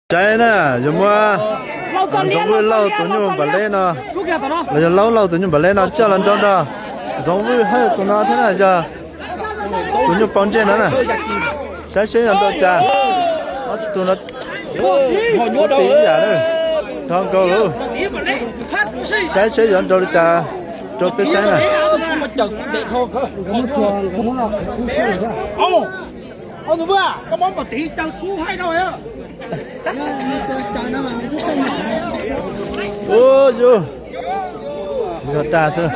Saib na, yog muab Ntxoov Vwj Lauj tus nyuj npam leb no, los yog Laub Lauj tus nyuj npam leb no coj los nrau nrog Ntxoov Vwj Hawj tus no thiab na, yog tus nyuj paus ntsej no na. Saib seb yuav nrau cas. Ob tug no ib yam na, dhau nkaus lawm. Saib seb yuav nrau li cas rau peb saib na. Ua yus, yog dag xwb.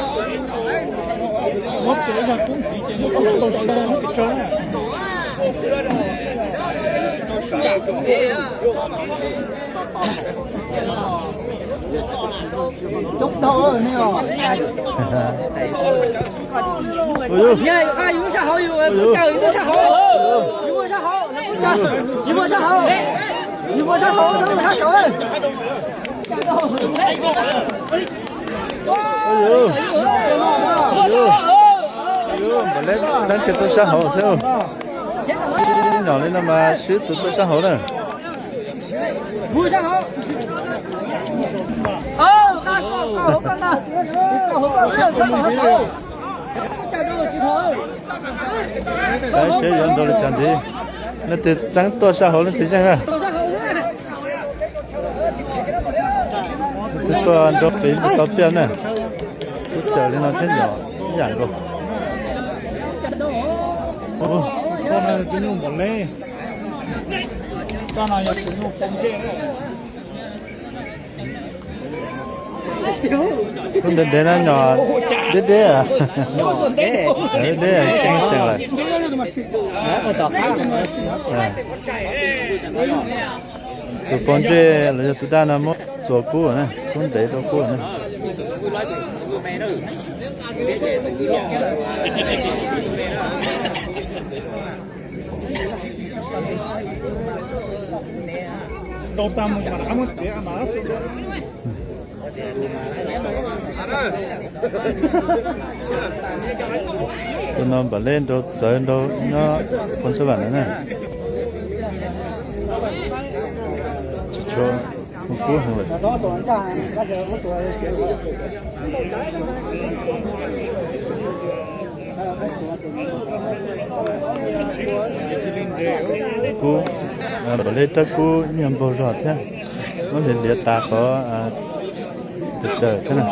Npam leb txeeb kiag tuaj sab hauv thiab. Nyom li no mas swb tus tuaj sab hauv na. Saib seb yuav nrau li cas ntxiv. Leej twg txeeb tuaj sab hauv leej twg yeej na. Leej twg tuaj nrau qiv mus tau piaj na. Kuv cawm li no thiab nyom ib yam nkaus. Kub ntev ntev na nyom deb deb, deb deb tsis muaj teem lawm. Tus paus ntsej los yog tus daj no muab txuas kub na, kub ntev rau kub na. Tus no npam leb nrau txawv nrau nyob Phoos Xab Vam no na. Tsis tshua kub heev lawm. Kub, npam leb rab kub nyiaj npaug zog thiab, muab liav liav tas qhov tawm tawm thiab na.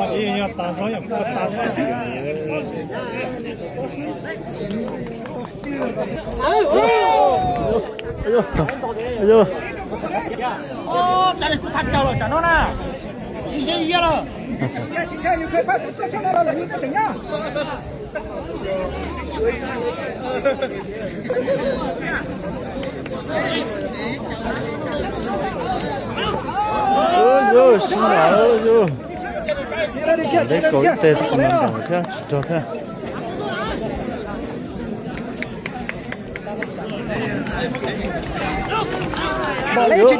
Yus, sib ntaus yus. Npam leb kaus ib teg tab sis mas ntaus thiab tsis raug thiab. Nws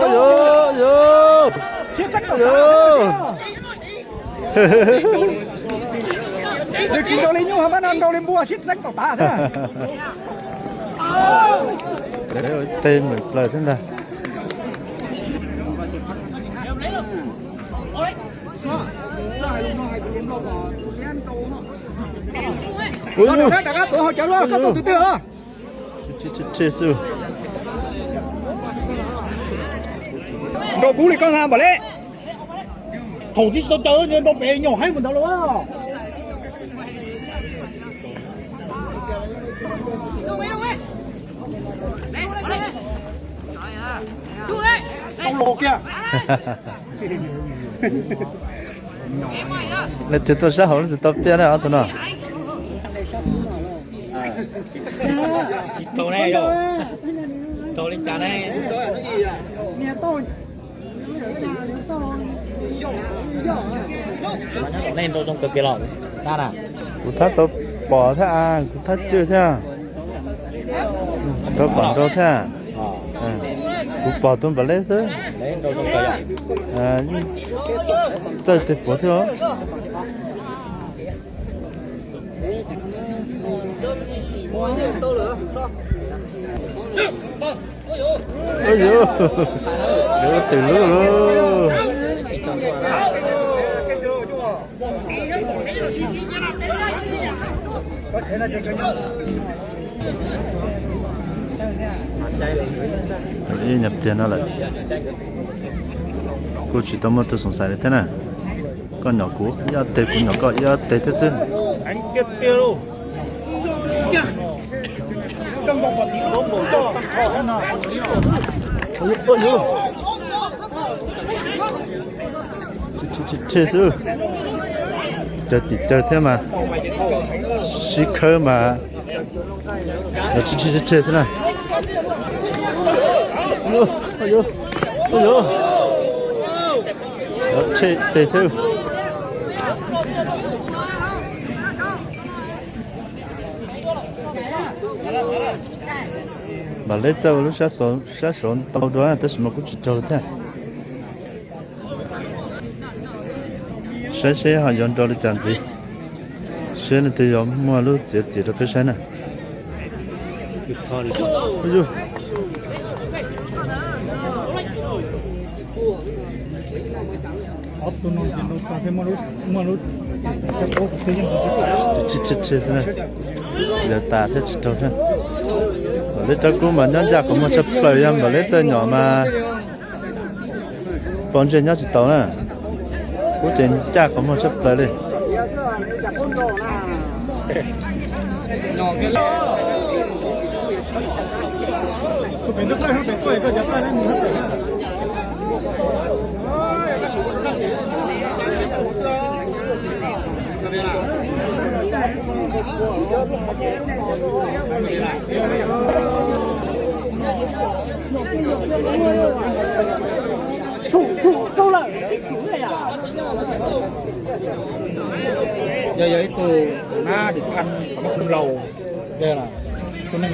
tsis ntaus li nyuj, pab no ntaus li npua sib txeeb tom tav thiab. Teg meem plaws thiab ntag. Rov qab tuav hauv cawv los koj tuav tus twg os? Tsis tsis tsis xwb. Nrau kub li koj ntag Npam Leb. Thaum twg tsis tau caw nrau pem nyom haib mus ntawd los. Tau los kiag. Leej twg tuaj sab hauv leej twg tau piaj na ob tug no. Tsis tau ne, tsis tau li cas ne. Nej nrau zoo kawg kiag los dab na. Kuv thab tau pom thiab, kuv thab cwj thiab. Tau pom nrau thiab. Kuv pom tus Npam Leb xwb. Txawj tes puav thiab. Ua yuv, yuav twm lub lauj. Ib nyuag pliag no lawm, kuj tsis tau muaj tus xoom xaiv li thiab na. Koj nyom kuv ib ob teg, kuv nyom koj ib ob teg thiab xwb. Rhe xwb, cawg tim cawg thiab mas, sib khawb mas, rhe rhe xwb na. Rhe tes thiab. Npam Leb txawj ua lub sab saud ntau dua tab sis mas kuj tsis raug li thiab. Saib seb ho yuav nrau li cas ntxiv, seb leej twg yuav muaj lub txiav txim rau peb saib na. Rhe rhe xwb na, yuav tas thiab tsis raug thiab. Npam Leb rab kub mas nyob ncaj qhov muag tshaj plaws, yog Npam Leb txawj nyom mas paus ntseg nyob tsis taus na. Kub ces ncaj qhov muag tshaj plaws li. Yog yog ib tug nab dim phaj xov tooj laus, tus neeg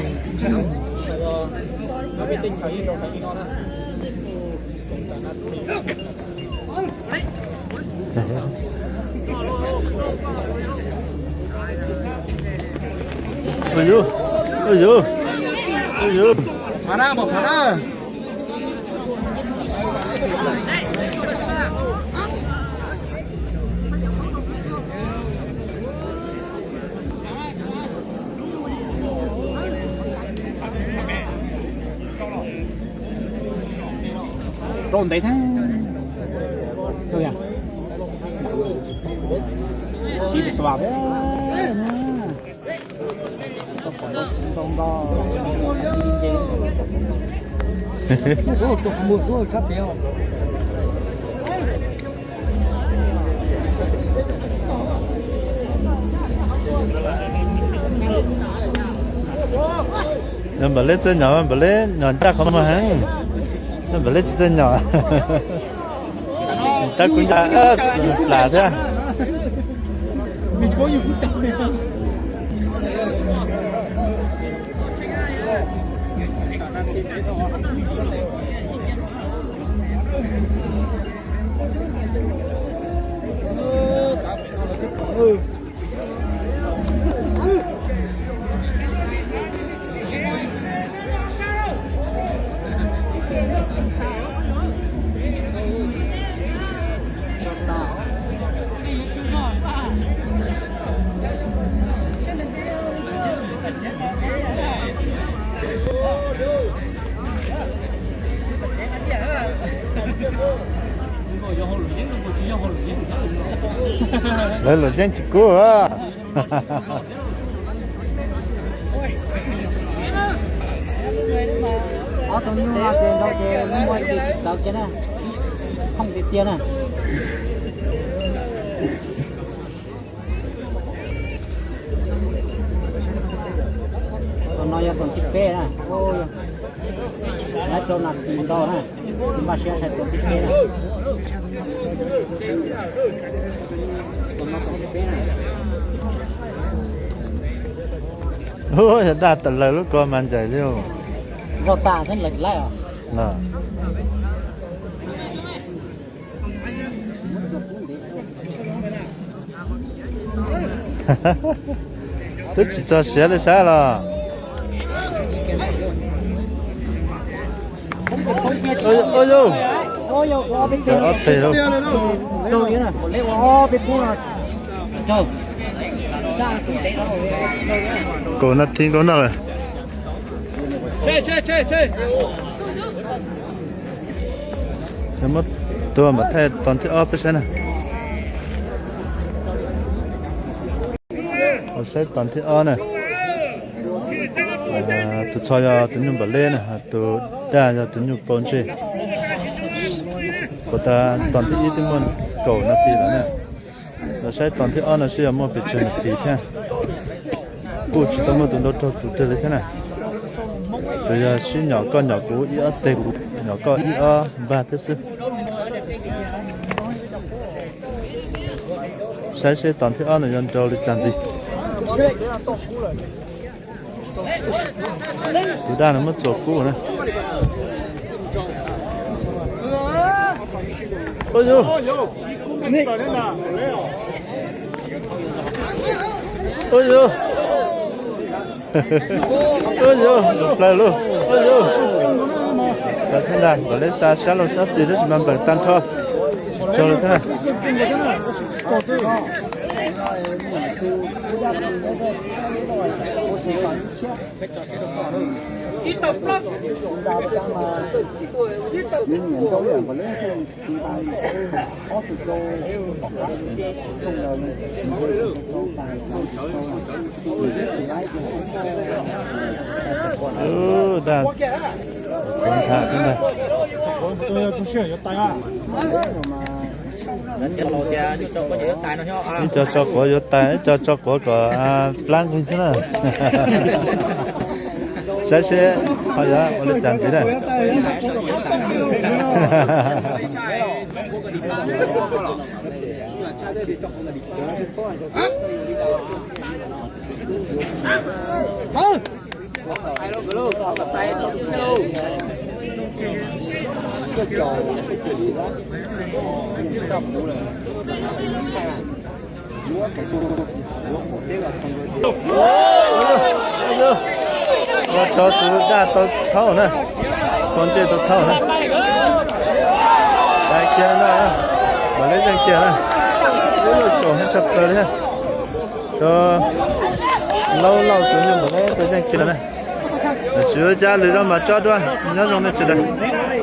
Ui yus, ui yus, ui yus. Rau ntev thiab. Ib xwab thiab. Npam Leb txawj nyom, Npam Leb nyom ncaj qhov muag heev. Npam Leb tsis txawj nyom. Tab kuv ncaj plam thiab. Lawv luam yeeb tsis kub. Ob tug nyuj no ces nrau ces muaj ib tug tsis txawv kiag na, phooj tiag tiag na. Tus no yog tus thib peb na, lawv rau nas tis ntau na, npaj siab sai tus thib peb na. Ua yog daj tas lawm lub ko mas ncaim li. Zaum tas thiab lawv laij os. Twb tsis txog siav li saib los. Ua yog, ob teg lauj. Kaum nas this nkaus no lawm. Muab tua mam thaij tos thib ob peb saib na. Saib tos thib ob na. Tus txho yog tus nyuj npam leb na, tus daj yog tus nyuj pau ntsej. Puas tas tos thib ib twb muaj kaum nas this lawm na. Los saib tos thib ob no seb yog muaj pes tsawg nas this thiab. Kuj tsis tau muaj tus nrau raug tus twg li thiab na. Tsuas yog sib nyom koj nyom kuv ib ob teg, kuv nyom koj ib ob npag thiab xwb. Saib seb tos thib ob no yuav nrau li cas ntxiv. Tus daj no muab txuas kub na. Ua yog, ua yog, ua yog, plaws lauj, ua yog. Lawv thiab ntag, nkawd leb xa sab laug sab xis tab sis mas npeem tag nrho. Raug lawm thiab. Ub, daj, kuv ntshai thiab ntag. Ib co tso quav yuav tais, ib co tso quav kom plab nqig xwb na. Saib seb ho yuav ua li cas ntxiv na. Ua rau tus daj tau thaub na, pau ntsej tau thaub na. Tag kiag no, mam li yeej kiag na. Ub, tsaus heev tshaj plaws li. Cov laub lauj tus nyuj npam leb tau yeej kiag na. Tam sim ua cas lwm zaus mam tso dua, nyob zoo nej sawv daws.